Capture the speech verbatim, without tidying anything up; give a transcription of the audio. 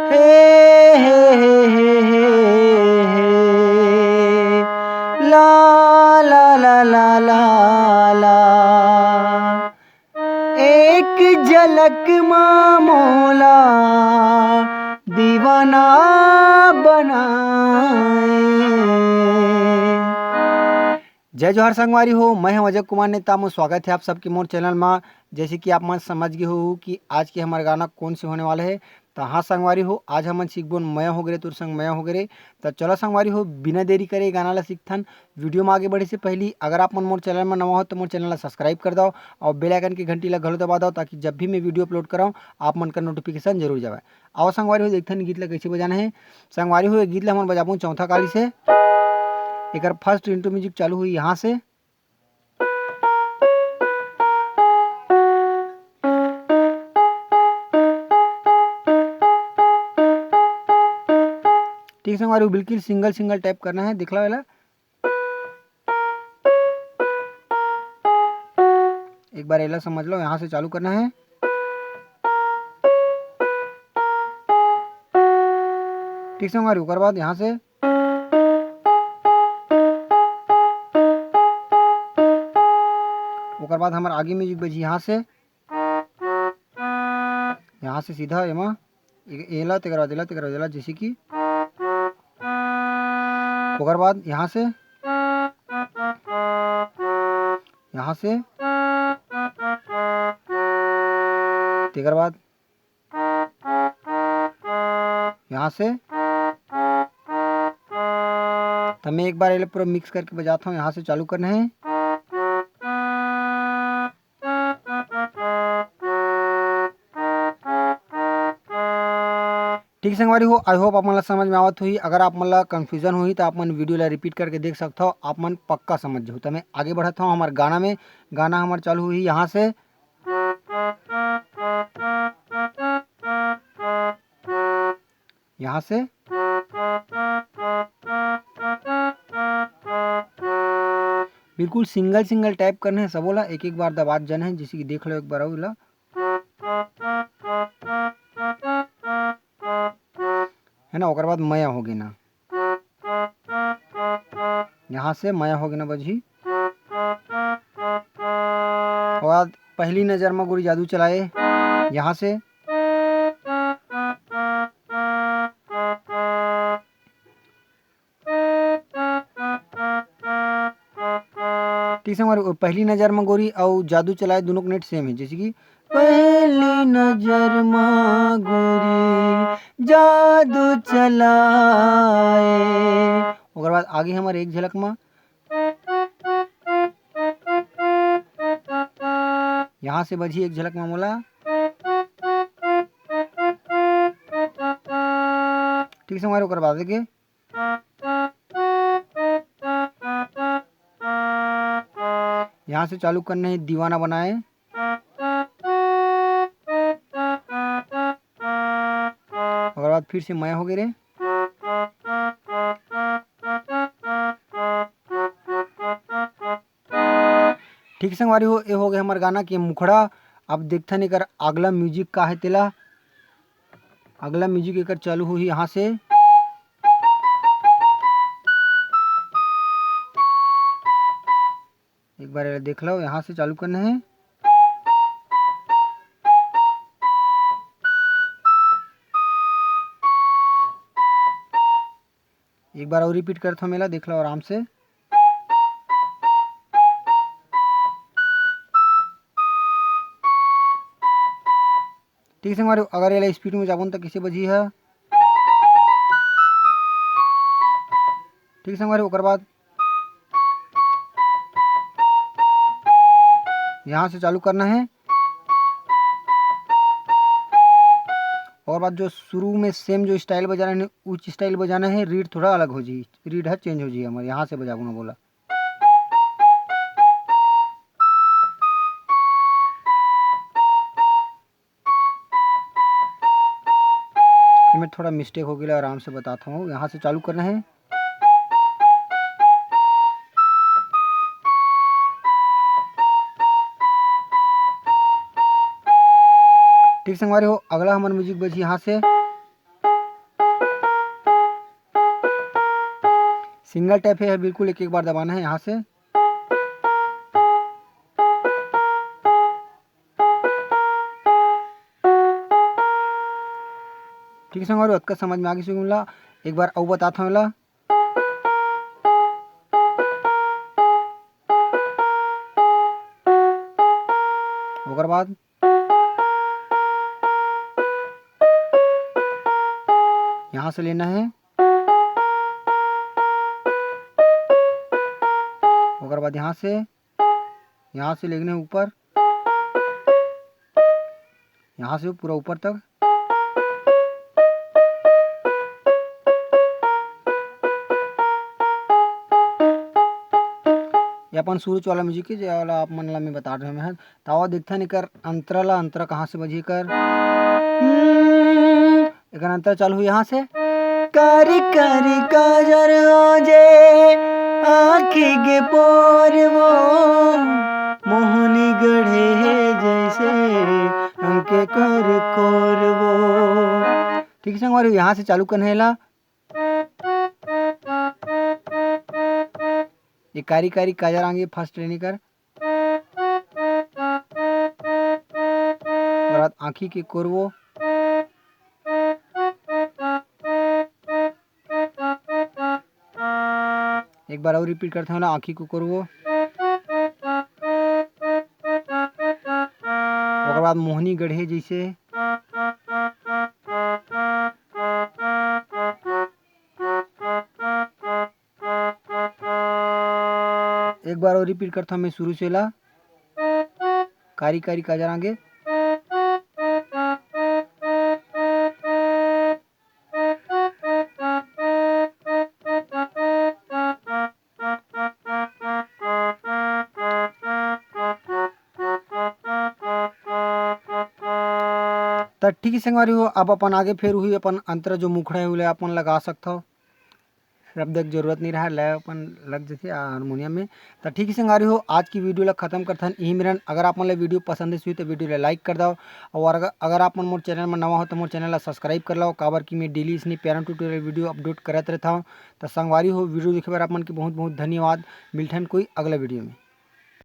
हे, हे, हे, हे, हे, हे। ला, ला, ला, ला, ला, ला। एक झलक मा मोला दीवाना बनाए। जय जोहार संगवारी हो, मैं हूं अजय कुमार नेताम। स्वागत है आप सबके मोर चैनल मा। जैसे कि आप मन समझ गए हो कि आज के हमारे गाना कौन से होने वाले हैं, तो हाँ संगवारी हो, आज हमन सीखबोन मया हो गे रे तोर संग मया हो गे रे। तो चलो संगवारी हो, बिना देरी करे गाना ला सीखथन। वीडियो में आगे बढ़े से पहली अगर आप मन मोर चैनल में नवा हो तो मोर चैनल ला सब्सक्राइब कर दो और बेल आइकन की घंटी ला घलो दबा दो, ताकि जब भी मैं वीडियो अपलोड कराऊँ आप मन का नोटिफिकेशन जरूर जावे। आओ संगवारी हो, देखथन गीत ला कैसे बजाना है। संगवारी हो, ये गीत ला हमन बजाबो चौथा काली से। एकर फर्स्ट इंट्रो म्यूजिक चालू हुई यहाँ से। ठीक संगवारी हो, बिल्कुल सिंगल सिंगल टाइप करना है, देख लो एला। एक बार एला समझ लो, यहाँ से चालू करना है। ठीक संगवारी, ओकर बाद यहाँ से, ओकर बाद हमार आगे म्यूजिक बजी यहाँ से, यहाँ से सीधा एमा ए-, एला, तेकर बाद एला, तेकर बाद एला, जैसे कि ओकर बाद यहाँ से, यहाँ से, तेकर बाद यहाँ से। त मैं एक बार एला पूरा मिक्स करके बजाता हूँ। यहाँ से चालू करना है। ठीक संगवारी हो, आई होप आप मन ला समझ में आवत होही। अगर आप मन ला कन्फ्यूजन होही तो आप मन वीडियो ला रिपीट करके देख सकत हो, आप मन पक्का समझ जाहू। तो मैं आगे बढ़त हूँ हमार गाना में। गाना हमार चालू होही यहाँ से, यहाँ से। बिल्कुल सिंगल सिंगल टाइप करना है, सबो ला एक एक बार दबात जाना है, जैसे कि देख लो एक बार अउ ला। है ना, ओकर बाद मया हो गे ना, यहाँ से मया हो गे ना बजही। ओकर बाद पहली नजर में गोरी जादू चलाए, यहाँ से। ठीक संगवारी, पहली नजर में गोरी अउ जादू चलाए दोनों के नेट सेम है, जैसे कि पहली नजर में गोरी जादू चलाए। ओकर बाद आगे हमारे एक झलक में यहाँ से बजी एक झलक में मोला। ठीक संगवारी, ओकर बाद के यहाँ से चालू करना है दीवाना बनाए। ओकर बाद फिर से मया हो गे रे। ठीक संगवारी हो, ए हो गे हमर गाना के मुखड़ा। अब देखथन एकर अगला म्यूजिक का है तेला। अगला म्यूजिक एकर चालू होही यहाँ से। एक बार एला देख लो, यहाँ से चालू करना है। एक बार और रिपीट करत हूँ, मेला देख लो आराम से। ठीक संगवारी, अगर एला स्पीड में जाबो न त कइसे बजही ह? ठीक संगवारी, ओकर बाद यहाँ से चालू करना है। ओकर बाद जो शुरू में सेम जो स्टाइल बजाना है, उच स्टाइल बजाना है, रीड थोड़ा अलग हो जी, रीड है चेंज हो जी। हमारे यहाँ से बजाबो ना बोला। एमे थोड़ा मिस्टेक हो गया, आराम से बताता हूँ। यहाँ से चालू करना है। ठीक संगवारी हो, अगला हमार म्यूजिक बजी यहाँ से। Single tap हे, बिल्कुल एक एक बार दबाना हे यहाँ से। ठीक हे संगवारी हो, अतका समझ में आ गिस होही तुमला। एक बार अउ बतात हंव एला। ओकर बाद यहाँ से लेना हे, ओकर बाद यहाँ से, यहाँ से लेना हे ऊपर, यहाँ से पूरा ऊपर तक। ये अपन सुरुच वाला music हे, जे वाला आप मन ला मैं बता रहे हंव। त आवा देखथन एकर अंतरा ला, अंतरा कहाँ से बजही एकर। हम्म, एकर अंतरा चालू होही यहाँ से। कारी कारी काजर आंजे, आँखी के पोर वो, मोहनी गढ़े हे जैसे, अंके कर कोर वो। ठीक हे संगवारी, यहाँ से चालू करना हे एला। ये कारी कारी काजर आंगे first line एकर। ओकर बाद आँखी के कोरवो। एक बार अउ repeat करथंव ना, आँखी के कोरवो। ओकर बाद मोहनी गढ़े जैसे। एक बार अउ repeat करथंव मैं सुरू से ला। कारी कारी काजर आंगे। त ठीक हे संगवारी हो, अब अपन आगे फेर उही अपन अंतरा जो मुखड़ा हे, ओला अपन लगा सकथव। शब्द के जरूरत नहीं रहा, लय अपन लग जथे हारमोनियम में। त ठीक हे संगवारी हो, आज की video ला खत्म करथन इही मेरन। अगर आप मन ला video पसंद आइस होही त video ला like कर दव, और अगर, अगर आप मन मोर channel में नवा हो त मोर channel ला subscribe कर लव, काबर कि मैं daily इसने piano tutorial video upload करत रहथंव। त संगवारी हो, video देखे बर आप मन के बहुत बहुत धन्यवाद। मिलथन कोई अगला video में।